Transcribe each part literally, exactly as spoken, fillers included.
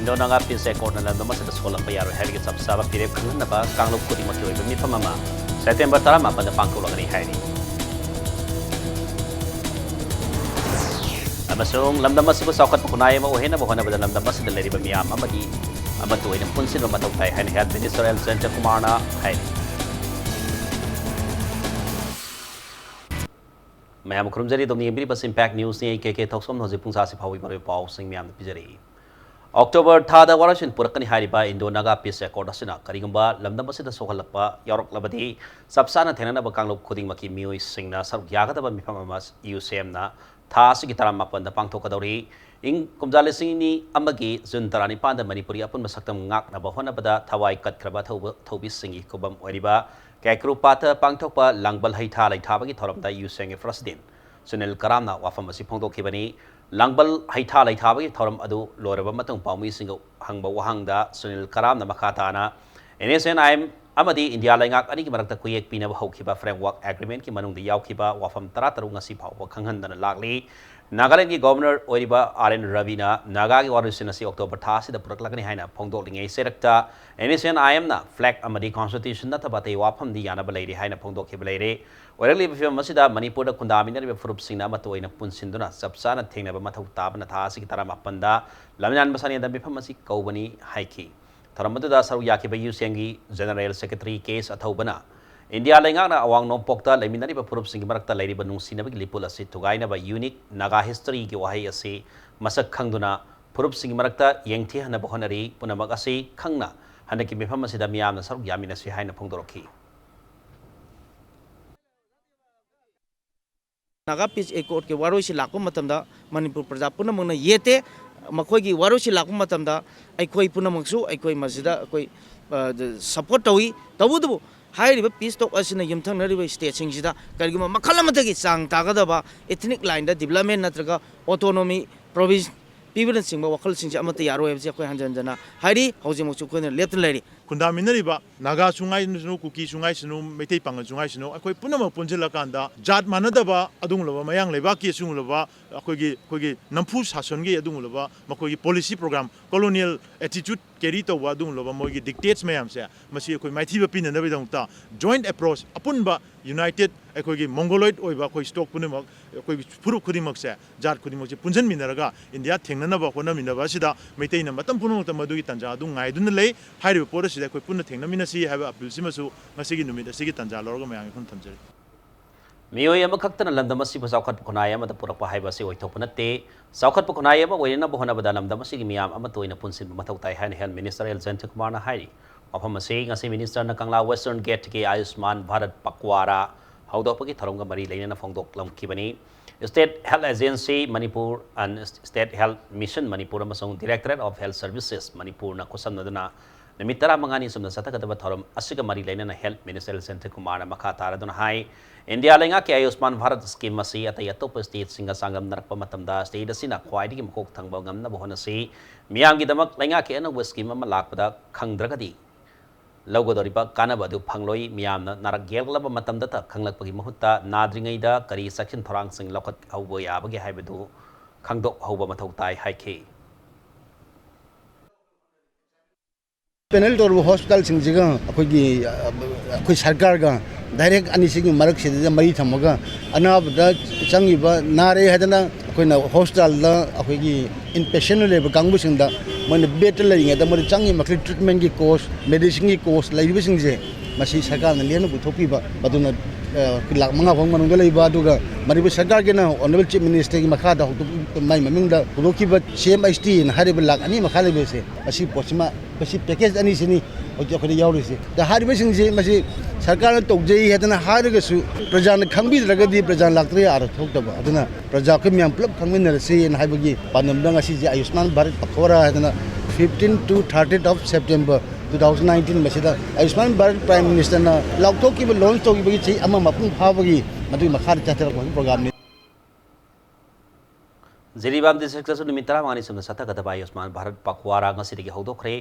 Indo Naga piece ꯑꯦꯀꯣꯔꯗꯅ ꯂꯝꯗꯝ ꯑꯁꯤꯗ ꯁꯣꯛꯍꯜꯂꯛꯄ ꯌꯥꯔꯣꯏ ꯍꯥꯏꯕꯒꯤ ꯆꯞ ꯆꯥꯕ ꯐꯤꯔꯦꯞ ꯈꯪꯍꯟꯅꯕ ꯀꯥꯡꯂꯨꯞ ꯈꯨꯗꯤꯡꯃꯛꯀꯤ ꯑꯣꯏꯕ ꯃꯤꯐꯝ ꯑꯃ ꯁꯦꯞꯇꯦꯝꯕꯔ ꯇꯔꯥꯃꯥꯄꯟꯗ ꯄꯥꯡꯊꯣꯛꯂꯒꯅꯤ ꯍꯥꯏꯔꯤ꯫ ꯑꯃꯁꯨꯡ ꯂꯝꯗꯝ ꯑꯁꯤꯕꯨ ꯆꯥꯎꯈꯠꯄ ꯈꯨꯟꯅꯥꯏ ꯑꯃ ꯑꯣꯏꯍꯟꯅꯕ ꯍꯣꯠꯅꯕꯗ ꯂꯝꯗꯝ ꯑꯁꯤꯗ ꯂꯩꯔꯤꯕ ꯃꯤꯌꯥꯝ ꯑꯃꯗꯤ ꯑꯃꯠꯇ ꯑꯣꯏꯅ ꯄꯨꯟꯁꯤꯟꯕ ꯃꯊꯧ ꯇꯥꯏ ꯍꯥꯏꯅ ꯍꯦꯜꯊ ꯃꯤꯅꯤꯁꯇꯔ ꯑꯦꯜ ꯖꯌꯟꯇ ꯀꯨꯃꯥꯔꯅ ꯍꯥꯏꯔꯤ꯫ ꯃꯌꯥꯝ ꯈꯨꯔꯨꯝꯖꯔꯤ, ꯑꯗꯣꯝꯅ ꯌꯦꯡꯕꯤꯔꯤꯕꯁꯤ ꯏꯝꯄꯦꯛ ꯅ꯭ꯌꯨꯁꯅꯤ꯫ ꯑꯩ ꯀꯦ ꯀꯦ ꯊꯧꯁꯣꯝꯅ ꯍꯧꯖꯤꯛ ꯄꯨꯡ ꯁꯥꯁꯤ ꯐꯥꯎꯕꯒꯤ ꯃꯔꯨꯑꯣꯏꯕ ꯄꯥꯎꯁꯤꯡ ꯃꯌꯥꯝꯗ ꯄꯤꯖꯔꯛꯏ꯫ ꯑꯣꯛꯇꯣꯕꯔ ꯊꯥꯗ ꯋꯥꯔꯣꯏꯁꯤꯟ ꯄꯨꯔꯛꯀꯅꯤ ꯍꯥꯏꯔꯤꯕ ꯏꯟꯗꯣ ꯅꯥꯒꯥ ꯄꯤꯁ ꯑꯦꯀꯣꯔꯗ ꯑꯁꯤꯅ ꯀꯔꯤꯒꯨꯝꯕ ꯂꯝꯗꯝ ꯑꯁꯤꯗ ꯁꯣꯛꯍꯜꯂꯛꯄ ꯌꯥꯎꯔꯛꯂꯕꯗꯤ ꯆꯞ ꯆꯥꯅ ꯊꯦꯡꯅꯅꯕ ꯀꯥꯡꯂꯨꯞ ꯈꯨꯗꯤꯡꯃꯛꯀꯤ ꯃꯤꯑꯣꯏꯁꯤꯡꯅ ꯁꯔꯨꯛ ꯌꯥꯒꯗꯕ ꯃꯤꯐꯝ ꯑꯃ ꯌꯨ ꯁꯤ ꯑꯦꯝꯅ ꯊꯥ ꯑꯁꯤꯒꯤ ꯇꯔꯥꯃꯥꯄꯟꯗ ꯄꯥꯡꯊꯣꯛꯀꯗꯧꯔꯤ꯫ ꯏꯪ ꯀꯨꯝꯖꯥ ꯂꯤꯁꯤꯡ ꯑꯅꯤ ꯑꯃꯒꯤ ꯖꯨꯟ ꯇꯔꯥꯅꯤꯄꯥꯟꯗ ꯃꯅꯤꯄꯨꯔꯒꯤ ꯑꯄꯨꯟꯕ ꯁꯛꯇꯝ ꯉꯥꯛꯅꯕ ꯍꯣꯠꯅꯕꯗ ꯊꯋꯥꯏ ꯀꯠꯈ꯭ꯔꯕ ꯊꯧꯕ-, ꯊꯧꯕꯤꯁꯤꯡꯒꯤ ꯈꯨꯕꯝ ꯑꯣꯏꯔꯤꯕ ꯀꯦꯀ꯭ꯔꯨꯄꯥꯠꯇ ꯄꯥꯡꯊꯣꯛꯄ ꯂꯥꯡꯕꯜ ꯍꯩꯊꯥ ꯂꯩꯊꯥꯕꯒꯤ ꯊꯧꯔꯝꯗ ꯌꯨ ꯁꯤ ꯑꯦꯝꯒꯤ ꯄ꯭ꯔꯁꯤꯗꯦꯟ ꯁꯨꯅꯤꯜ ꯀꯔꯥꯝꯅ ꯋꯥꯐꯝ ꯑꯁꯤ ꯐꯣꯡꯗꯣꯛꯈꯤꯕꯅꯤ꯫ ꯂꯥꯡꯕꯜ ꯍꯩꯊꯥ ꯂꯩꯊꯥꯕꯒꯤ ꯊꯧꯔꯝ ꯑꯗꯨ ꯂꯣꯏꯔꯕ ꯃꯇꯨꯡ ꯄꯥꯎꯃꯤꯁꯤꯡꯒ ꯍꯪꯕ ꯋꯥꯍꯪꯗ ꯁꯨꯅꯤꯜ ꯀꯔꯥꯝꯅ ꯃꯈꯥ ꯇꯥꯅ N S N I M ꯑꯃꯗꯤ ꯏꯟꯗꯤꯌꯥ ꯂꯩꯉꯥꯛ ꯑꯅꯤꯒꯤ ꯃꯔꯛꯇ ꯀꯨꯌꯦꯛ ꯄꯤꯅꯕ ꯍꯧꯈꯤꯕ ꯐ꯭ꯔꯦꯝꯋꯥꯔꯛ ꯑꯦꯒ꯭ꯔꯤꯃꯦꯟꯠꯀꯤ ꯃꯅꯨꯡꯗ ꯌꯥꯎꯈꯤꯕ ꯋꯥꯐꯝ ꯇꯔꯥꯇꯔꯨꯛ ꯉꯁꯤ ꯐꯥꯎꯕ ꯈꯪꯍꯟꯗꯅ ꯂꯥꯛꯂꯤ꯫ ꯅꯥꯒꯥꯂꯦꯟꯗꯒꯤ ꯒꯣꯚꯔꯅꯔ ꯑꯣꯏꯔꯤꯕ ꯑꯥꯔ ꯑꯦꯟ ꯔꯕꯤꯅ ꯅꯥꯒꯥꯒꯤ ꯋꯥꯔꯣꯏꯁꯤꯟ ꯑꯁꯤ ꯑꯣꯛꯇꯣꯕꯔ ꯊꯥ ꯑꯁꯤꯗ ꯄꯨꯔꯛꯂꯒꯅꯤ ꯍꯥꯏꯅ ꯐꯣꯡꯗꯣꯛꯂꯤꯉꯩ ꯆꯩꯔꯛꯇ ꯑꯦꯟ ꯑꯦꯁ ꯑꯦꯟ ꯑꯥꯏ ꯑꯦꯝꯅ ꯐ꯭ꯂꯦꯒ ꯑꯃꯗꯤ ꯀꯣꯟꯁꯇꯤꯇ꯭ꯌꯨꯁꯟ ꯅꯠꯇꯕ ꯑꯇꯩ ꯋꯥꯐꯝꯗꯤ ꯌꯥꯅꯕ ꯂꯩꯔꯤ ꯍꯥꯏꯅ ꯐꯣꯡꯗꯣꯛꯈꯤꯕ ꯂꯩꯔꯦ꯫ ꯑꯣꯏꯔꯛꯂꯤꯕ ꯐꯤꯕꯝ ꯑꯁꯤꯗ ꯃꯅꯤꯄꯨꯔꯗ ꯈꯨꯟꯗꯥꯃꯤꯟꯅꯔꯤꯕ ꯐꯨꯔꯨꯞꯁꯤꯡꯅ ꯑꯃꯠꯇ ꯑꯣꯏꯅ ꯄꯨꯟꯁꯤꯟꯗꯨꯅ ꯆꯞ ꯆꯥꯅ ꯊꯦꯡꯅꯕ ꯃꯊꯧ ꯇꯥꯕꯅ ꯊꯥ ꯑꯁꯤꯒꯤ ꯇꯔꯥꯃꯥꯄꯟꯗ ꯂꯝꯌꯥꯟꯕ ꯁꯅꯦꯟꯗ ꯃꯤꯐꯝ ꯑꯁꯤ ꯀꯧꯕꯅꯤ ꯍꯥꯏꯈꯤ꯫ ꯊꯧꯔꯝ ꯑꯗꯨꯗ ꯁꯔꯨꯛ ꯌꯥꯈꯤꯕ ꯌꯨ ꯁꯤ ꯑꯦꯝꯒꯤ ꯖꯦꯅꯔꯦꯜ ꯁꯦꯀ꯭ꯔꯦꯇꯔꯤ ꯀꯦ ꯑꯦꯁ ꯑꯊꯧꯕꯅ ꯏꯟꯗꯤꯌꯥ ꯂꯩꯉꯥꯛꯅ ꯑꯋꯥꯡ ꯅꯣꯡꯄꯣꯛꯇ ꯂꯩꯃꯤꯟꯅꯔꯤꯕ ꯐꯨꯔꯨꯞꯁꯤꯡꯒꯤ ꯃꯔꯛꯇ ꯂꯩꯔꯤꯕ ꯅꯨꯡꯁꯤꯅꯕꯒꯤ ꯂꯤꯄꯨꯜ ꯑꯁꯤ ꯊꯨꯒꯥꯏꯅꯕ ꯌꯨꯅꯤꯛ ꯅꯥꯒꯥ ꯍꯤꯁꯇꯔꯤꯒꯤ ꯋꯥꯍꯩ ꯑꯁꯤ ꯃꯁꯛ ꯈꯪꯗꯨꯅ ꯐꯨꯔꯨꯞꯁꯤꯡꯒꯤ ꯃꯔꯛꯇ ꯌꯦꯡꯊꯤꯍꯟꯅꯕ ꯍꯣꯠꯅꯔꯤ꯫ ꯄꯨꯝꯅꯃꯛ ꯑꯁꯤ ꯈꯪꯅ ꯍꯟꯗꯛꯀꯤ ꯃꯤꯐꯝ ꯑꯁꯤꯗ ꯃꯤꯌꯥꯝꯅ ꯁꯔꯨꯛ ꯌꯥꯃꯤꯟꯅꯁꯤ ꯍꯥꯏꯅ ꯐꯣꯡꯗꯣꯔꯛꯈꯤ꯫ ꯅꯥꯒꯥ ꯄꯤꯁ ꯑꯦꯀꯣꯔꯗꯀꯤ ꯋꯥꯔꯣꯏꯁꯤꯟ ꯂꯥꯛꯄ ꯃꯇꯝꯗ ꯃꯅꯤꯄꯨꯔ ꯄ꯭ꯔꯖꯥ ꯄꯨꯝꯅꯃꯛꯅ ꯌꯦꯠꯇꯦ꯫ ꯃꯈꯣꯏꯒꯤ ꯋꯥꯔꯣꯏꯁꯤꯟ ꯂꯥꯛꯄ ꯃꯇꯝꯗ ꯑꯩꯈꯣꯏ ꯄꯨꯝꯅꯃꯛꯁꯨ ꯑꯩꯈꯣꯏ ꯃꯁꯤꯗ ꯑꯩꯈꯣꯏ, ꯑ, ꯁꯄꯣꯔꯠ ꯇꯧꯏ꯫ ꯇꯧꯕꯇꯕꯨ ꯍꯥꯏꯔꯤꯕ ꯄꯤꯁ ꯇꯣꯛ ꯑꯁꯤꯅ ꯌꯨꯝꯊꯪꯅꯔꯤꯕ ꯁ꯭ꯇꯦꯠꯁꯤꯡꯁꯤꯗ ꯀꯔꯤꯒꯨꯝꯕ ꯃꯈꯜ ꯑꯃꯠꯇꯒꯤ ꯆꯥꯡ ꯇꯥꯒꯗꯕ ꯏꯊꯅꯤꯛ ꯂꯥꯏꯟꯗ ꯗꯤꯕꯂꯞꯃꯦꯟ ꯅꯠꯇ꯭ꯔꯒ ꯑꯣꯇꯣꯅꯣꯃꯤ ꯄ꯭ꯔꯣꯚꯤꯟꯁ ꯄꯤꯕꯅꯆꯤꯡꯕ ꯋꯥꯈꯜꯁꯤꯡꯁꯦ ꯑꯃꯠꯇ ꯌꯥꯔꯣꯏ ꯍꯥꯏꯕꯁꯤ ꯑꯩꯈꯣꯏ ꯍꯟꯖꯤꯟ ꯍꯟꯖꯤꯟꯅ ꯍꯥꯏꯔꯤ꯫ ꯍꯧꯖꯤꯛꯃꯛꯁꯨ ꯑꯩꯈꯣꯏꯅ ꯂꯦꯞꯇꯅ ꯂꯩꯔꯤ꯫ ꯈꯨꯟꯗꯥꯃꯤꯟꯅꯔꯤꯕ ꯅꯥꯒꯥꯁꯨ ꯉꯥꯏꯁꯅꯨ, ꯀꯨꯀꯤꯁꯨ ꯉꯥꯏꯁꯅꯨ, ꯃꯩꯇꯩ ꯄꯥꯉꯜꯁꯨ ꯉꯥꯏꯁꯅꯨ, ꯑꯩꯈꯣꯏ ꯄꯨꯝꯅꯃꯛ ꯄꯨꯟꯁꯤꯜꯂꯀꯥꯟꯗ ꯖꯥꯠ ꯃꯥꯟꯅꯗꯕ ꯑꯗꯨꯒꯨꯝꯂꯕ ꯃꯌꯥꯡ ꯂꯩꯕꯥꯛꯀꯤ ꯑꯁꯤꯒꯨꯝꯂꯕ ꯑꯩꯈꯣꯏꯒꯤ, ꯑꯩꯈꯣꯏꯒꯤ ꯅꯝꯐꯨ ꯁꯥꯁꯟꯒꯤ ꯑꯗꯨꯒꯨꯝꯂꯕ ꯃꯈꯣꯏꯒꯤ policy program, colonial attitude carry ꯇꯧꯕ ꯑꯗꯨꯒꯨꯝꯂꯕ ꯃꯣꯏꯒꯤ dictates ꯃꯌꯥꯝꯁꯦ, ꯃꯁꯤ ꯑꯩꯈꯣꯏ ꯃꯥꯏꯊꯤꯕ ꯄꯤꯅꯅꯕꯒꯤꯗꯃꯛꯇ joint approach, ꯑꯄꯨꯟꯕ united ꯑꯩꯈꯣꯏꯒꯤ mongoloid ꯑꯣꯏꯕ ꯑꯩꯈꯣꯏ stock ꯄꯨꯝꯅꯃꯛ, ꯑꯩꯈꯣꯏꯒꯤ ꯐꯨꯔꯨꯞ ꯈꯨꯗꯤꯡꯃꯛꯁꯦ, ꯖꯥꯠ ꯈꯨꯗꯤꯡꯃꯛꯁꯦ ꯄꯨꯟꯁꯤꯟꯃꯤꯟꯅꯔꯒ ꯏꯟꯗꯤꯌꯥ ꯊꯦꯡꯅꯅꯕ ꯍꯣꯠꯅꯃꯤꯟꯅꯕ ꯑꯁꯤꯗ ꯃꯩꯇꯩꯅ ꯃꯇꯝ ꯄꯨꯝꯅꯃꯛꯇ ꯃꯗꯨꯒꯤ ꯇꯥꯟꯖꯥ ꯑꯗꯨ ꯉꯥꯏꯗꯨꯅ ꯂꯩ꯫ ꯍꯥꯏꯔꯤꯕ ꯄꯣꯠ ꯑꯁꯤꯗ ꯑꯩꯈꯣꯏ ꯄꯨꯟꯅ ꯊꯦꯡꯅꯃꯤꯟꯅꯁꯤ ꯍꯥꯏꯕ appeal ꯁꯤꯃꯁꯨ ꯉꯁꯤꯒꯤ ꯅꯨꯃꯤꯠ ꯑꯁꯤꯒꯤ ꯇꯥꯟꯖꯥ ꯂꯧꯔꯒ ꯃꯌꯥꯝꯒꯤ ꯃꯐꯝ ꯊꯝꯖꯔꯤ꯫ ꯃꯤꯑꯣꯏ ꯑꯃꯈꯛꯇꯅ ꯂꯝꯗꯝ ꯑꯁꯤꯕꯨ ꯆꯥꯎꯈꯠꯄ ꯈꯨꯟꯅꯥꯏ ꯑꯃꯗ ꯄꯨꯔꯛꯄ ꯍꯥꯏꯕ ꯑꯁꯤ ꯑꯣꯏꯊꯣꯛꯄ ꯅꯠꯇꯦ꯫ ꯆꯥꯎꯈꯠꯄ ꯈꯨꯟꯅꯥꯏ ꯑꯃ ꯑꯣꯏꯅꯅꯕ ꯍꯣꯠꯅꯕꯗ ꯂꯝꯗꯝ ꯑꯁꯤꯒꯤ ꯃꯤꯌꯥꯝ ꯑꯃꯠꯇ ꯑꯣꯏꯅ ꯄꯨꯟꯁꯤꯟꯕ ꯃꯊꯧ ꯇꯥꯏ ꯍꯥꯏꯅ Health Minister ꯑꯦꯜ ꯖꯌꯟꯇꯀꯨꯃꯥꯔꯅ ꯍꯥꯏꯔꯤ꯫ ꯋꯥꯐꯝ ꯑꯁꯤ ꯉꯁꯤ Minister ꯅ ꯀꯪꯂꯥ Western Gate ꯀꯤ ꯑꯌꯨꯁꯃꯥꯟ ꯚꯥꯔꯠ ꯄꯛꯋꯥꯔꯥ ꯍꯧꯗꯣꯛꯄꯒꯤ ꯊꯧꯔꯝꯒ ꯃꯔꯤ ꯂꯩꯅꯅ ꯐꯣꯡꯗꯣꯛꯂꯝꯈꯤꯕꯅꯤ꯫ State Health Agency Manipur and State Health Mission Manipur ꯑꯃꯁꯨꯡ Directorate of Health Services ꯃꯅꯤꯄꯨꯔꯅ ꯈꯨꯠꯁꯝꯅꯗꯨꯅ ꯅꯨꯃꯤꯠ ꯇꯔꯥꯃꯉꯥꯅꯤ ꯆꯨꯝꯅ ꯆꯠꯊꯒꯗꯕ ꯊꯧꯔꯝ ꯑꯁꯤꯒ ꯃꯔꯤ ꯂꯩꯅꯅ Health Minister ꯁꯟꯇꯤꯛ ꯀꯨꯃꯥꯔꯅ ꯃꯈꯥ ꯇꯥꯔꯗꯨꯅ ꯍꯥꯏ, ꯏꯟꯗꯤꯌꯥ ꯂꯩꯉꯥꯛꯀꯤ ꯑꯌꯨꯁꯃꯥꯟ ꯚꯥꯔꯠ scheme ꯑꯁꯤ ꯑꯇꯩ ꯑꯇꯣꯞꯄ state ꯁꯤꯡꯒ ꯆꯥꯡꯗꯝꯅꯔꯛꯄ ꯃꯇꯝꯗ state ꯑꯁꯤꯅ ꯈ꯭ꯋꯥꯏꯗꯒꯤ ꯃꯀꯣꯛ ꯊꯪꯕ ꯉꯝꯅꯕ ꯍꯣꯠꯅꯁꯤ꯫ ꯃꯤꯌꯥꯝꯒꯤꯗꯃꯛ ꯂꯩꯉꯥꯛꯀꯤ ꯑꯅꯧꯕ scheme ꯑꯃ ꯂꯥꯛꯄꯗ ꯈꯪꯗ꯭ꯔꯒꯗꯤ ꯂꯧꯒꯗꯧꯔꯤꯕ ꯀꯥꯟꯅꯕ ꯑꯗꯨ ꯐꯪꯂꯣꯏ꯫ ꯃꯤꯌꯥꯝꯅ ꯅꯥꯔꯛ ꯌꯦꯛꯂꯛꯂꯕ ꯃꯇꯝꯗꯇ ꯈꯪꯂꯛꯄꯒꯤ ꯃꯍꯨꯠꯇ ꯅꯥꯗ꯭ꯔꯤꯉꯩꯗ ꯀꯔꯤ ꯆꯦꯛꯁꯤꯟ ꯊꯧꯔꯥꯡꯁꯤꯡ ꯂꯧꯈꯠꯍꯧꯕ ꯌꯥꯕꯒꯦ ꯍꯥꯏꯕꯗꯨ ꯈꯪꯗꯣꯛꯍꯧꯕ ꯃꯊꯧ ꯇꯥꯏ ꯍꯥꯏꯈꯤ꯫ Panel ꯇꯧꯔꯤꯕ hospital ꯁꯤꯡꯁꯤꯒ ꯑꯩꯈꯣꯏꯒꯤ, ꯑ, ꯑꯩꯈꯣꯏ ꯁꯔꯀꯥꯔꯒ direct ꯑꯅꯤꯁꯤꯒꯤ ꯃꯔꯛꯁꯤꯗ ꯃꯔꯤ ꯊꯝꯃꯒ ꯑꯅꯥꯕꯗ ꯆꯪꯉꯤꯕ, ꯅꯥꯔꯦ ꯍꯥꯏꯗꯅ ꯑꯩꯈꯣꯏꯅ hospital ꯗ ꯑꯩꯈꯣꯏꯒꯤ inpatient ꯑꯣꯏꯅ ꯂꯩꯕ ꯀꯥꯡꯕꯨꯁꯤꯡꯗ ꯃꯣꯏꯅ bed ꯇ ꯂꯩꯔꯤꯉꯩꯗ ꯃꯣꯏꯗ ꯆꯪꯉꯤꯕ ꯃꯈꯩ treatment ꯀꯤ cost, medicine ꯒꯤ cost ꯂꯩꯔꯤꯕꯁꯤꯡꯁꯦ ꯃꯁꯤ ꯁꯔꯀꯥꯔꯅ ꯂꯦꯝꯅ ꯄꯨꯊꯣꯛꯄꯤꯕ, ꯃꯗꯨꯅ, ꯑ, ꯂꯥꯈ ꯃꯉꯥ ꯐꯥꯎ ꯃꯅꯨꯡꯗ ꯂꯩꯕ, ꯑꯗꯨꯒ ꯃꯅꯤꯄꯨꯔ ꯁꯔꯀꯥꯔꯒꯤꯅ Honourable Chief Minister ꯒꯤ ꯃꯈꯥꯗ ꯍꯧꯗꯣꯛ-, ꯃꯥꯏ ꯃꯃꯤꯡꯗ ꯄꯨꯊꯣꯛꯈꯤꯕ C M H T ꯅ ꯍꯥꯏꯔꯤꯕ ꯂꯥꯈ ꯑꯅꯤ ꯃꯈꯥ ꯂꯩꯕꯁꯦ, ꯃꯁꯤ ꯄꯣꯠꯁꯤꯃ, ꯃꯁꯤ package ꯑꯅꯤꯁꯤꯅꯤ ꯍꯧꯖꯤꯛ ꯑꯩꯈꯣꯏꯗ ꯌꯥꯎꯔꯤꯁꯦ꯫ ꯑꯗ ꯍꯥꯏꯔꯤꯕꯁꯤꯡꯁꯤ ꯃꯁꯤ ꯁꯔꯀꯥꯔꯅ ꯇꯧꯖꯩ ꯍꯥꯏꯗꯅ ꯍꯥꯏꯔꯒꯁꯨ ꯄ꯭ꯔꯖꯥꯅ ꯈꯪꯕꯤꯗ꯭ꯔꯒꯗꯤ ꯄ꯭ꯔꯖꯥ ꯂꯥꯛꯇ꯭ꯔꯒ ꯑꯥꯔꯊ ꯊꯣꯛꯇꯕ꯫ ꯑꯗꯨꯅ ꯄ꯭ꯔꯖꯥ ꯑꯩꯈꯣꯏ ꯃꯌꯥꯝ ꯄꯨꯂꯞ ꯈꯪꯃꯤꯟꯅꯔꯁꯦꯅ ꯍꯥꯏꯕꯒꯤ ꯄꯥꯟꯗꯝꯗ ꯉꯁꯤꯁꯦ ꯑꯌꯨꯁꯃꯥꯟ ꯚꯥꯔꯠ ꯄꯈꯣꯔꯥ ꯍꯥꯏꯗꯅ fifteen to thirtieth of September two thousand nineteen ꯃꯁꯤꯗ ꯑꯌꯨꯁꯃꯥꯟ ꯚꯥꯔꯠ Prime Minister ꯅ ꯂꯥꯎꯊꯣꯛꯈꯤꯕ, launch ꯇꯧꯈꯤꯕꯒꯤ ꯆꯍꯤ ꯑꯃ ꯃꯄꯨꯡ ꯐꯥꯕꯒꯤ ꯃꯗꯨꯒꯤ ꯃꯈꯥꯗ ꯆꯠꯊꯔꯛꯄ program ꯅꯤ꯫ ꯖꯤꯔꯤꯕꯥꯝ ꯗꯤꯁꯇ꯭ꯔꯤꯛꯇꯁꯨ ꯅꯨꯃꯤꯠ ꯇꯔꯥꯃꯉꯥꯅꯤ ꯁꯨꯞꯅ ꯆꯠꯊꯒꯗꯕ ꯑꯌꯨꯁꯃꯥꯟ ꯚꯥꯔꯠ ꯄꯈ꯭ꯋꯥꯔꯥ ꯉꯁꯤꯗꯒꯤ ꯍꯧꯗꯣꯛꯈ꯭ꯔꯦ꯫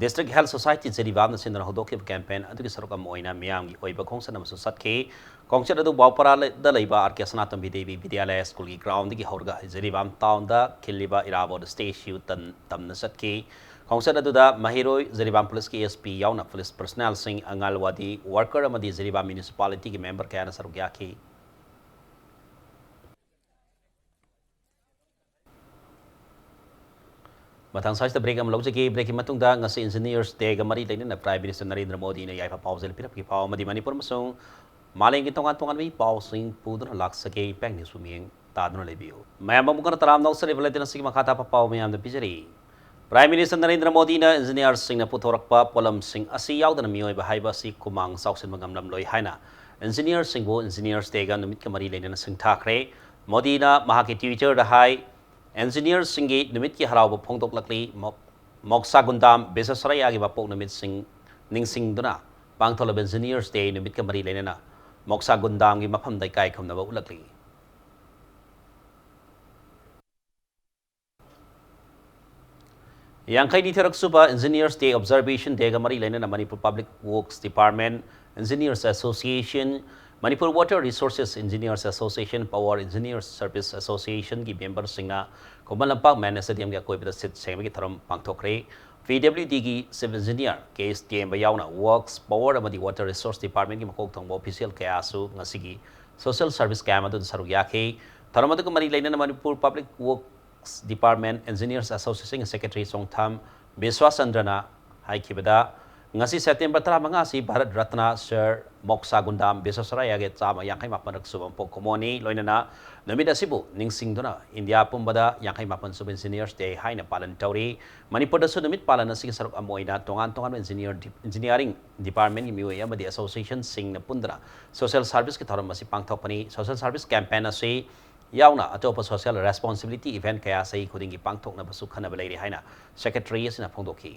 ꯗꯤꯁꯇ꯭ꯔꯤꯛ ꯍꯦꯜꯊ ꯁꯣꯁꯥꯏꯇꯤ ꯖꯤꯔꯤꯕꯥꯝꯅ ꯁꯤꯟꯗꯨꯅ ꯍꯧꯗꯣꯛꯈꯤꯕ ꯀꯦꯝꯄꯦꯟ ꯑꯗꯨꯒꯤ ꯁꯔꯨꯛ ꯑꯃ ꯑꯣꯏꯅ ꯃꯤꯌꯥꯝꯒꯤ ꯑꯣꯏꯕ ꯈꯣꯡꯆꯠ ꯑꯃꯁꯨ ꯆꯠꯈꯤ꯫ ꯈꯣꯡꯆꯠ ꯑꯗꯨ ꯕꯥꯎꯄꯔꯥꯗ ꯂꯩꯕ ꯑꯥꯔ ꯀꯦ ꯁꯅꯥꯇꯣꯝꯕꯤ ꯗꯦꯕꯤ ꯕꯤꯗ꯭ꯌꯥꯂꯌ ꯁ꯭ꯀꯨꯜꯒꯤ ꯒ꯭ꯔꯥꯎꯟꯗꯒꯤ ꯍꯧꯔꯒ ꯖꯤꯔꯤꯕꯥꯝ ꯇꯥꯎꯟꯗ ꯈꯤꯜꯂꯤꯕ ꯏꯔꯥꯕꯣꯠ ꯁ꯭ꯇꯦꯆꯨ ꯇꯝꯅ ꯆꯠꯈꯤ꯫ ꯈꯣꯡꯆꯠ ꯑꯗꯨꯗ ꯃꯍꯩꯔꯣꯏ, ꯖꯤꯔꯤꯕꯥꯝ ꯄꯨꯂꯤꯁꯀꯤ ꯑꯦꯁ ꯄꯤ ꯌꯥꯎꯅ ꯄꯨꯂꯤꯁ ꯄꯔꯁꯅꯦꯜꯁꯤꯡ, ꯑꯪꯒꯜꯋꯥꯗꯤ ꯋꯥꯔꯀꯔ ꯑꯃꯗꯤ ꯖꯤꯔꯤꯕꯥꯝ ꯃ꯭ꯌꯨꯅꯤꯁꯤꯄꯥꯂꯤꯇꯤꯒꯤ ꯃꯦꯝꯕꯔ ꯀꯌꯥꯅ ꯁꯔꯨꯛ ꯌꯥꯈꯤ꯫ ꯃꯊꯪ ꯁ꯭ꯋꯥꯏꯁꯤꯗ ꯕ꯭ꯔꯦꯛ ꯑꯃ ꯂꯧꯖꯒꯦ꯫ ꯕ꯭ꯔꯦꯛꯀꯤ ꯃꯇꯨꯡꯗ ꯉꯁꯤ ꯏꯟꯖꯤꯅꯤꯌꯔꯁ ꯗꯦꯒ ꯃꯔꯤ ꯂꯩꯅꯅ ꯄ꯭ꯔꯥꯏꯝ ꯃꯤꯅꯤꯁꯇꯔ ꯅꯔꯦꯟꯗ꯭ꯔ ꯃꯣꯗꯤꯅ ꯌꯥꯏꯐ ꯄꯥꯎꯖꯦꯜ ꯄꯤꯔꯛꯄꯒꯤ ꯄꯥꯎ ꯑꯃꯗꯤ ꯃꯅꯤꯄꯨꯔ ꯑꯃꯁꯨꯡ ꯃꯥꯂꯦꯝꯒꯤ ꯇꯣꯉꯥꯟ ꯇꯣꯉꯥꯟꯕ ꯄꯥꯎꯁꯤꯡ ꯄꯨꯗꯨꯅ ꯂꯥꯛꯆꯒꯦ꯫ ꯏꯝꯄꯦꯛ ꯅ꯭ꯌꯨꯁꯄꯨ ꯃꯤꯠꯌꯦꯡ ꯇꯥꯗꯨꯅ ꯂꯩꯕꯤꯌꯨ꯫ ꯃꯌꯥꯝ ꯑꯃꯨꯛ ꯍꯟꯅ ꯇꯔꯥꯝꯅ ꯑꯣꯛꯆꯔꯤ꯫ ꯕꯨꯂꯦꯇꯤꯟ ꯑꯁꯤꯒꯤ ꯃꯈꯥ ꯇꯥꯕ ꯄꯥꯎ ꯃꯌꯥꯝꯗ ꯄꯤꯖꯔꯤ꯫ ꯄ꯭ꯔꯥꯏꯝ ꯃꯤꯅꯤꯁꯇꯔ ꯅꯔꯦꯟꯗ꯭ꯔ ꯃꯣꯗꯤꯅ ꯏꯟꯖꯤꯅꯤꯌꯔꯁꯤꯡꯅ ꯄꯨꯊꯣꯔꯛꯄ ꯄꯣꯠꯂꯝꯁꯤꯡ ꯑꯁꯤ ꯌꯥꯎꯗꯅ ꯃꯤꯑꯣꯏꯕ ꯍꯥꯏꯕ ꯑꯁꯤ ꯈꯨꯃꯥꯡ ꯆꯥꯎꯁꯤꯟꯕ ꯉꯝꯂꯝꯂꯣꯏ ꯍꯥꯏꯅ ꯏꯟꯖꯤꯅꯤꯌꯔꯁꯤꯡꯕꯨ ꯏꯟꯖꯤꯅꯤꯌꯔꯁ ꯗꯦꯒ ꯅꯨꯃꯤꯠꯀ ꯃꯔꯤ ꯂꯩꯅꯅ ꯁꯤꯡꯊꯥꯈ꯭ꯔꯦ꯫ ꯃꯣꯗꯤꯅ ꯃꯍꯥꯛꯀꯤ ꯇ꯭ꯋꯤꯇꯔꯗ ꯍꯥꯏ, ꯏꯟꯖꯤꯅꯤꯌꯔꯁꯤꯡꯒꯤ ꯅꯨꯃꯤꯠꯀꯤ ꯍꯔꯥꯎꯕ ꯐꯣꯡꯗꯣꯛꯂꯛꯂꯤ꯫ ꯃꯣꯛ-, ꯃꯣꯛꯁꯥꯒꯨꯟꯗꯥꯝ ꯕꯤꯁ꯭ꯋꯦꯁꯔꯥꯌꯥꯒꯤ ꯃꯄꯣꯛ ꯅꯨꯃꯤꯠꯁꯤꯡ ꯅꯤꯡꯁꯤꯡꯗꯨꯅ ꯄꯥꯡꯊꯣꯛꯂꯕ ꯏꯟꯖꯤꯅꯤꯌꯔꯁ ꯗꯦ ꯅꯨꯃꯤꯠꯀ ꯃꯔꯤ ꯂꯩꯅꯅ ꯃꯣꯛꯁꯥꯒꯨꯟꯗꯥꯝꯒꯤ ꯃꯐꯝꯗ ꯏꯀꯥꯏ ꯈꯨꯝꯅꯕ ꯎꯠꯂꯛꯂꯤ꯫ ꯌꯥꯡꯈꯩ ꯅꯤꯊꯣꯏꯔꯛ ꯁꯨꯕ ꯏꯟꯖꯤꯅꯤꯌꯔꯁ ꯗꯦ ꯑꯣꯕꯖꯔꯕꯦꯁꯟ ꯗꯦꯒ ꯃꯔꯤ ꯂꯩꯅꯅ Manipur public works department, engineers association, Manipur water resources engineers association, power engineers service ꯑꯦꯁꯣꯁꯤꯌꯦꯁꯟꯒꯤ ꯃꯦꯝꯕꯔꯁꯤꯡꯅ ꯈꯨꯃꯟ ꯂꯝꯄꯥꯛ ꯃꯦꯟ ꯁ꯭ꯇꯦꯗꯤꯌꯝꯒꯤ ꯑꯀꯣꯏꯕꯗ ꯁꯤꯠ ꯁꯦꯡꯕꯒꯤ ꯊꯧꯔꯝ ꯄꯥꯡꯊꯣꯛꯈ꯭ꯔꯦ꯫ ꯄꯤ ꯗꯕ꯭ꯂꯤꯎ ꯗꯤꯒꯤ chief engineer K S Temba ꯌꯥꯎꯅ ꯋꯔꯛꯁ, ꯄꯥꯋꯔ ꯑꯃꯗꯤ ꯋꯥꯇꯔ ꯔꯤꯁꯣꯔꯁ ꯗꯤꯄꯥꯔꯠꯃꯦꯟꯒꯤ ꯃꯀꯣꯛ ꯊꯣꯡꯕ ꯑꯣꯐꯤꯁꯤꯌꯦꯜ ꯀꯌꯥꯁꯨ ꯉꯁꯤꯒꯤ ꯁꯣꯁꯤꯌꯦꯜ ꯁꯔꯚꯤꯁ ꯀꯦꯝꯞ ꯑꯗꯨꯗ ꯁꯔꯨꯛ ꯌꯥꯈꯤ꯫ ꯊꯧꯔꯝ ꯑꯗꯨꯒ ꯃꯔꯤ ꯂꯩꯅꯅ Manipur public work department engineers ꯑꯦꯁꯣꯁꯤꯌꯦꯁꯟꯒꯤ ꯁꯦꯀ꯭ꯔꯦꯇꯔꯤ ꯆꯣꯡꯊꯥꯝ ꯕꯤꯁ꯭ꯋꯥꯆꯟꯗ꯭ꯔꯅ ꯍꯥꯏꯈꯤꯕꯗ, ꯉꯁꯤ ꯁꯦꯞꯇꯦꯝꯕꯔ ꯇꯔꯥꯃꯉꯥ ꯑꯁꯤ ꯚꯥꯔꯠ ꯔꯠꯅ ꯁꯔ ꯃꯣꯛꯁꯥꯒꯨꯟꯗꯥꯝ ꯕꯤꯁ꯭ꯋꯦꯁꯔꯥꯌꯥꯒꯤ ꯆꯥꯝꯃ ꯌꯥꯡꯈꯩ ꯃꯥꯄꯟꯔꯛ ꯁꯨꯕ ꯄꯣꯛ ꯀꯨꯝꯑꯣꯟꯅꯤ꯫ ꯂꯣꯏꯅꯅ ꯅꯨꯃꯤꯠ ꯑꯁꯤꯕꯨ ꯅꯤꯡꯁꯤꯡꯗꯨꯅ ꯏꯟꯗꯤꯌꯥ ꯄꯨꯝꯕꯗ ꯌꯥꯡꯈꯩ ꯃꯥꯄꯟ ꯁꯨꯕ ꯏꯟꯖꯤꯅꯤꯌꯔꯁ ꯗꯦ ꯍꯥꯏꯅ ꯄꯥꯂꯟ ꯇꯧꯔꯤ꯫ ꯃꯅꯤꯄꯨꯔꯗꯁꯨ ꯅꯨꯃꯤꯠ ꯄꯥꯂꯟ ꯑꯁꯤꯒꯤ ꯁꯔꯨꯛ ꯑꯃ ꯑꯣꯏꯅ ꯇꯣꯉꯥꯟ ꯇꯣꯉꯥꯟꯕ ꯏꯟꯖꯤꯅꯤꯌꯔ ꯗꯤ-, ꯏꯟꯖꯤꯅꯤꯌꯥꯔꯤꯡ ꯗꯤꯄꯥꯔꯠꯃꯦꯟꯒꯤ ꯃꯤꯑꯣꯏ ꯑꯃꯗꯤ ꯑꯦꯁꯣꯁꯤꯌꯦꯁꯟꯁꯤꯡꯅ ꯄꯨꯟꯗꯨꯅ ꯁꯣꯁꯤꯌꯦꯜ ꯁꯔꯚꯤꯁꯀꯤ ꯊꯧꯔꯝ ꯑꯁꯤ ꯄꯥꯡꯊꯣꯛꯄꯅꯤ꯫ ꯁꯣꯁꯤꯌꯦꯜ ꯁꯔꯚꯤꯁ ꯀꯦꯝꯄꯦꯟ ꯑꯁꯤ ꯌꯥꯎꯅ ꯑꯇꯣꯞꯄ ꯁꯣꯁꯤꯌꯦꯜ ꯔꯦꯁꯄꯣꯟꯁꯤꯕꯤꯂꯤꯇꯤ ꯏꯚꯦꯟꯠ ꯀꯌꯥ ꯆꯍꯤ ꯈꯨꯗꯤꯡꯒꯤ ꯄꯥꯡꯊꯣꯛꯅꯕꯁꯨ ꯈꯟꯅꯕ ꯂꯩꯔꯤ ꯍꯥꯏꯅ ꯁꯦꯀ꯭ꯔꯦꯇꯔꯤ ꯑꯁꯤꯅ ꯐꯣꯡꯗꯣꯛꯈꯤ꯫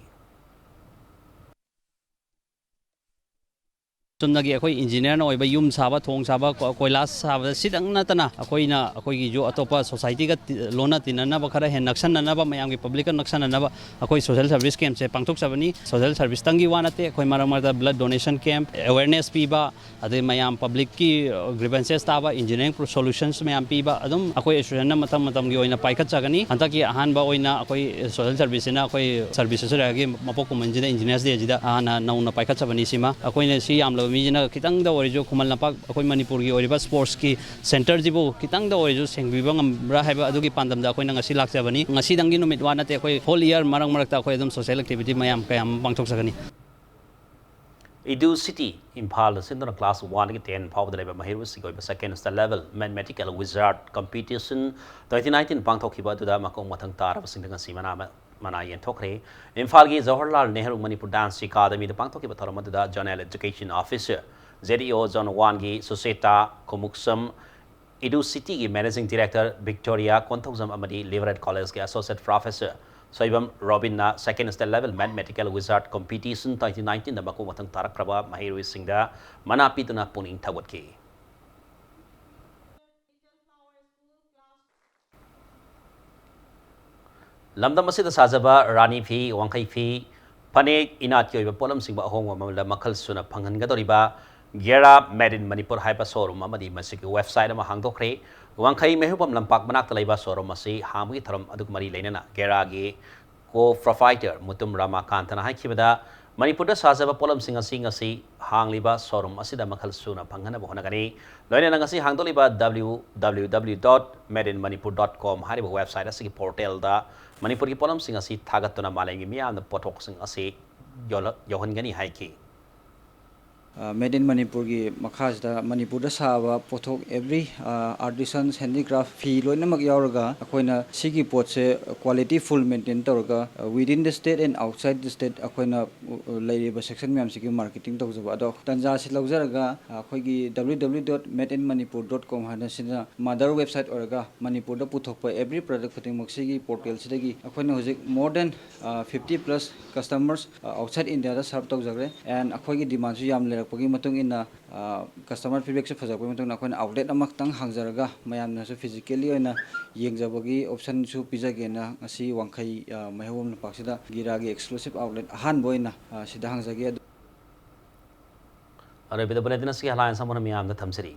ꯆꯨꯝꯅꯒꯤ ꯑꯩꯈꯣꯏ ꯏꯟꯖꯤꯅꯤꯌꯔꯅ ꯑꯣꯏꯕ ꯌꯨꯝ ꯁꯥꯕ, ꯊꯣꯡ ꯁꯥꯕ, ꯀꯣ-, ꯀꯣꯏꯂꯥꯁ ꯁꯥꯕꯗ ꯁꯤꯗꯪ ꯅꯠꯇꯅ ꯑꯩꯈꯣꯏꯅ ꯑꯩꯈꯣꯏꯒꯤꯁꯨ ꯑꯇꯣꯞꯄ ꯁꯣꯁꯥꯏꯇꯤꯒ ꯇꯤ-, ꯂꯣꯟꯅ ꯇꯤꯟꯅꯅꯕ, ꯈꯔ ꯍꯦꯟꯅ ꯅꯛꯁꯟꯅꯅꯕ, ꯃꯌꯥꯝꯒꯤ ꯄꯕ꯭ꯂꯤꯛꯀ ꯅꯛꯁꯟꯅꯅꯕ ꯑꯩꯈꯣꯏ ꯁꯣꯁꯦꯜ ꯁꯔꯚꯤꯁ ꯀꯦꯝꯞꯁꯦ ꯄꯥꯡꯊꯣꯛꯆꯕꯅꯤ꯫ ꯁꯣꯁꯦꯜ ꯁꯔꯚꯤꯁꯇꯪꯒꯤ ꯋꯥ ꯅꯠꯇꯦ, ꯑꯩꯈꯣꯏ ꯃꯔꯛ ꯃꯔꯛꯇ ꯕ꯭ꯂꯗ ꯗꯣꯅꯦꯁꯟ ꯀꯦꯝꯞ, ꯑꯦꯋꯦꯔꯅꯦꯁ ꯄꯤꯕ, ꯑꯗꯩ ꯃꯌꯥꯝ ꯄꯕ꯭ꯂꯤꯛꯀꯤ, ꯑ, ꯒ꯭ꯔꯤꯚꯦꯟꯁꯦꯁ ꯇꯥꯕ, ꯏꯟꯖꯤꯅꯤꯌꯥꯔꯤꯡ ꯄ꯭ꯔꯣ-, ꯁꯣꯂꯨꯁꯟꯁ ꯃꯌꯥꯝ ꯄꯤꯕ, ꯑꯗꯨꯝ ꯑꯩꯈꯣꯏ ꯑꯦꯁꯣꯁꯤꯌꯦꯁꯟꯅ ꯃꯇꯝ ꯃꯇꯝꯒꯤ ꯑꯣꯏꯅ ꯄꯥꯏꯈꯠꯆꯒꯅꯤ꯫ ꯍꯟꯗꯛꯀꯤ ꯑꯍꯥꯟꯕ ꯑꯣꯏꯅ ꯑꯩꯈꯣꯏ ꯁꯣꯁꯦꯜ ꯁꯔꯚꯤꯁꯁꯤꯅ ꯑꯩꯈꯣꯏ ꯁꯔꯚꯤꯁ ꯑꯁꯤꯗꯒꯤ ꯃꯄꯣꯛ ꯀꯨꯝꯍꯟꯁꯤꯗ ꯏꯟꯖꯤꯅꯤꯌꯥꯔꯁ ꯗꯦꯁꯤꯗ ꯍꯥꯟꯅ ꯅꯧꯅ ꯄꯥꯏꯈꯠꯆꯕꯅꯤ꯫ ꯁꯤꯃ ꯑꯩꯈꯣꯏꯅ ꯁꯤ ꯌꯥꯝꯂꯕ ꯃꯤꯁꯤꯅ ꯈꯤꯇꯪꯗ ꯑꯣꯏꯔꯁꯨ ꯈꯨꯃꯟ ꯂꯝꯄꯥꯛ ꯑꯩꯈꯣꯏ ꯃꯅꯤꯄꯨꯔꯒꯤ ꯑꯣꯏꯔꯤꯕ ꯁ꯭ꯄꯣꯔꯠꯁꯀꯤ ꯁꯦꯟꯇꯔꯁꯤꯕꯨ ꯈꯤꯇꯪꯗ ꯑꯣꯏꯔꯁꯨ ꯁꯦꯡꯕꯤꯕ ꯉꯝꯕ꯭ꯔꯥ ꯍꯥꯏꯕ ꯑꯗꯨꯒꯤ ꯄꯥꯟꯗꯝꯗ ꯑꯩꯈꯣꯏꯅ ꯉꯁꯤ ꯂꯥꯛꯆꯕꯅꯤ꯫ ꯉꯁꯤꯗꯪꯒꯤ ꯅꯨꯃꯤꯠ ꯋꯥ ꯅꯠꯇꯦ, ꯑꯩꯈꯣꯏ ꯍꯣꯜ ꯏꯌꯥꯔ ꯃꯔꯛ ꯃꯔꯛꯇ ꯑꯩꯈꯣꯏ ꯑꯗꯨꯝ ꯁꯣꯁꯦꯜ ꯑꯦꯛꯇꯤꯚꯤꯇꯤ ꯃꯌꯥꯝ ꯀꯌꯥ ꯑꯃ ꯄꯥꯡꯊꯣꯛꯆꯒꯅꯤ꯫ Edu City, ꯏꯝꯐꯥꯜꯗ ꯁꯤꯟꯗꯨꯅ class one ꯗꯒꯤ ten ꯐꯥꯎꯕꯗ ꯂꯩꯕ ꯃꯍꯩꯔꯣꯏꯁꯤꯡꯒꯤ ꯑꯣꯏꯕ second standard level Mathematical Wizard Competition twenty nineteen ꯄꯥꯡꯊꯣꯛꯈꯤꯕ ꯑꯗꯨꯗ ꯃꯀꯣꯛ ꯃꯊꯪ ꯇꯥꯔꯕꯁꯤꯡꯗ ꯉꯁꯤ ꯃꯅꯥ ꯃꯅꯥ ꯌꯦꯟꯊꯣꯛꯈ꯭ꯔꯦ꯫ ꯏꯝꯐꯥꯜꯒꯤ ꯖꯋꯥꯍꯔꯂꯥꯜ ꯅꯦꯍꯔꯨ ꯃꯅꯤꯄꯨꯔ ꯗꯥꯟꯁ ꯑꯦꯀꯥꯗꯃꯤꯗ ꯄꯥꯡꯊꯣꯛꯈꯤꯕ ꯊꯧꯔꯝ ꯑꯗꯨꯗ Zonal Education Officer, Z E O Zone one ꯒꯤ ꯁꯨꯆꯦꯇꯥ ꯈꯨꯃꯨꯛꯁꯝ, Edu City ꯒꯤ Managing Director Victoria ꯀꯣꯟꯊꯧꯖꯝ ꯑꯃꯗꯤ ꯂꯤꯕꯔꯦꯜ ꯀꯣꯂꯦꯖꯀꯤ Associate Professor Soibam ꯔꯣꯕꯤꯟꯅ second standard level Mathematical Wizard Competition twenty nineteen ꯗ ꯃꯀꯣꯛ ꯃꯊꯪ ꯇꯥꯔꯛꯈ꯭ꯔꯕ ꯃꯍꯩꯔꯣꯏꯁꯤꯡꯗ ꯃꯅꯥ ꯄꯤꯗꯨꯅ ꯄꯨꯛꯅꯤꯡ ꯊꯧꯒꯠꯈꯤ꯫ ꯂꯝꯗꯝ ꯑꯁꯤꯗ ꯁꯥꯖꯕ ꯔꯥꯅꯤ ꯐꯤ, ꯋꯥꯡꯈꯩ ꯐꯤ, ꯐꯅꯦꯛ, ꯏꯅꯥꯠꯀꯤ ꯑꯣꯏꯕ ꯄꯣꯠꯂꯝꯁꯤꯡꯕꯨ ꯑꯍꯣꯡꯕ ꯃꯃꯜꯗ ꯃꯈꯜ ꯁꯨꯅ ꯐꯪꯍꯟꯒꯗꯧꯔꯤꯕ ꯒꯦꯔꯥ Made in Manipur ꯍꯥꯏꯕ showroom ꯑꯃꯗꯤ ꯃꯁꯤꯒꯤ website ꯑꯃ ꯍꯥꯡꯗꯣꯛꯈ꯭ꯔꯦ꯫ ꯋꯥꯡꯈꯩ ꯃꯩꯍꯧꯕꯝ ꯂꯝꯄꯥꯛ ꯃꯅꯥꯛꯇ ꯂꯩꯕ showroom ꯑꯁꯤ ꯍꯥꯡꯕꯒꯤ ꯊꯧꯔꯝ ꯑꯗꯨꯒ ꯃꯔꯤ ꯂꯩꯅꯅ ꯒꯦꯔꯥꯒꯤ co-proprietor ꯃꯨꯇꯨꯝ ꯔꯥꯃꯥꯀꯥꯟꯇꯅ ꯍꯥꯏꯈꯤꯕꯗ, ꯃꯅꯤꯄꯨꯔꯗ ꯁꯥꯖꯕ ꯄꯣꯠꯂꯝꯁꯤꯡ ꯑꯁꯤ ꯉꯁꯤ ꯍꯥꯡꯂꯤꯕ showroom ꯑꯁꯤꯗ ꯃꯈꯜ ꯁꯨꯅ ꯐꯪꯍꯟꯅꯕ ꯍꯣꯠꯅꯒꯅꯤ꯫ ꯂꯣꯏꯅꯅ ꯉꯁꯤ ꯍꯥꯡꯗꯣꯛꯂꯤꯕ W W W dot made in manipur dot com ꯍꯥꯏꯔꯤꯕ website ꯑꯁꯤꯒꯤ portal ꯗ ꯃꯅꯤꯄꯨꯔꯒꯤ ꯄꯣꯠꯂꯝꯁꯤꯡ ꯑꯁꯤ ꯊꯥꯒꯠꯇꯨꯅ ꯃꯥꯂꯦꯝꯒꯤ ꯃꯤꯌꯥꯝꯅ ꯄꯣꯠꯊꯣꯛꯁꯤꯡ ꯑꯁꯤ ꯌꯣꯜꯂ-, ꯌꯧꯍꯟꯒꯅꯤ ꯍꯥꯏꯈꯤ꯫ ꯑ, Made in ꯃꯅꯤꯄꯨꯔꯒꯤ ꯃꯈꯥꯁꯤꯗ ꯃꯅꯤꯄꯨꯔꯗ ꯁꯥꯕ ꯄꯣꯠꯊꯣꯛ, every, ꯑ, artisan's handicraft ꯐꯤ ꯂꯣꯏꯅꯃꯛ ꯌꯥꯎꯔꯒ ꯑꯩꯈꯣꯏꯅ ꯁꯤꯒꯤ ꯄꯣꯠꯁꯦ quality full maintain ꯇꯧꯔꯒ, ꯑ, within the state and outside the state ꯑꯩꯈꯣꯏꯅ, ꯑ, ꯂꯩꯔꯤꯕ section ꯃꯌꯥꯝꯁꯤꯒꯤ marketing ꯇꯧꯖꯕ꯫ ꯑꯗꯣ ꯇꯟꯖꯥꯁꯤ ꯂꯧꯖꯔꯒ, ꯑ, ꯑꯩꯈꯣꯏꯒꯤ W W W dot made in manipur dot com ꯍꯥꯏꯅ ꯁꯤꯅ mother website ꯑꯣꯏꯔꯒ ꯃꯅꯤꯄꯨꯔꯗ ꯄꯨꯊꯣꯛꯄ every product ꯈꯨꯗꯤꯡꯃꯛ ꯁꯤꯒꯤ portal ꯁꯤꯗꯒꯤ ꯑꯩꯈꯣꯏꯅ ꯍꯧꯖꯤꯛ more than, ꯑ, fifty plus customers, ꯑ, outside India the serve ꯇꯧꯖꯈ꯭ꯔꯦ꯫ And ꯑꯩꯈꯣꯏꯒꯤ demand ꯁꯨ ꯌꯥꯝ ꯂꯩꯔꯛꯄ ꯒꯤ ꯃꯇꯨꯡ ꯏꯟꯅ, ꯑ, customer feedbackꯁꯨ ꯐꯖꯔꯛꯄꯒꯤ ꯃꯇꯨꯡ ꯏꯟꯅ ꯑꯩꯈꯣꯏꯅ outlet ꯑꯃꯈꯛꯇꯪ ꯍꯥꯡꯖꯔꯒ ꯃꯌꯥꯝꯅꯁꯨ physically ꯑꯣꯏꯅ ꯌꯦꯡꯖꯕꯒꯤ optionꯁꯨ ꯄꯤꯖꯒꯦꯅ ꯉꯁꯤ ꯋꯥꯡꯈꯩ, ꯑ, ꯃꯩꯍꯧꯕꯝ ꯂꯝꯄꯥꯛꯁꯤꯗ ꯒꯤꯔꯥꯒꯤ exclusive outlet ꯑꯍꯥꯟꯕ ꯑꯣꯏꯅ, ꯑ, ꯁꯤꯗ ꯍꯥꯡꯖꯒꯦ꯫ ꯑꯗꯨ ꯑꯔꯣꯏꯕꯗ bulletin ꯑꯁꯤꯒꯤ headlines ꯑꯃꯨꯛ ꯍꯟꯅ ꯃꯤꯌꯥꯝꯗ ꯊꯝꯖꯔꯤ꯫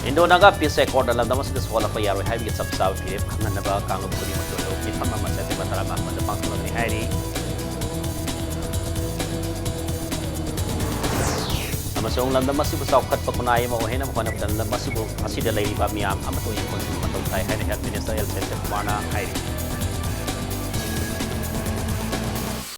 Indo-Naga peace accord ꯂꯝꯗꯝ ꯑꯁꯤꯗ ꯁꯣꯛꯍꯜꯂꯛꯄ ꯌꯥꯔꯣꯏ ꯍꯥꯏꯕꯒꯤ ꯆꯞ ꯆꯥꯕ ꯐꯤꯔꯦꯞ ꯈꯪꯍꯟꯅꯕ ꯀꯥꯡꯂꯨꯞ ꯈꯨꯗꯤꯡꯃꯛꯀꯤ ꯑꯣꯏꯕ ꯃꯤꯐꯝ ꯑꯃ September ꯇꯔꯥꯃꯥꯄꯟꯗ ꯄꯥꯡꯊꯣꯛꯂꯒꯅꯤ ꯍꯥꯏꯔꯤ꯫ ꯑꯃꯁꯨꯡ ꯂꯝꯗꯝ ꯑꯁꯤꯕꯨ ꯆꯥꯎꯈꯠꯄ ꯈꯨꯟꯅꯥꯏ ꯑꯃ ꯑꯣꯏꯍꯟꯅꯕ ꯍꯣꯠꯅꯕꯗ ꯂꯝꯗꯝ ꯑꯁꯤꯕꯨ, ꯑꯁꯤꯗ ꯂꯩꯔꯤꯕ ꯃꯤꯌꯥꯝ ꯑꯃꯠꯇ ꯑꯣꯏꯅ ꯄꯨꯟꯁꯤꯟꯕ ꯃꯊꯧ ꯇꯥꯏ ꯍꯥꯏꯅ Health Minister ꯑꯦꯜ ꯁꯇ꯭ꯌꯀꯨꯃꯥꯔꯅ ꯍꯥꯏꯔꯤ꯫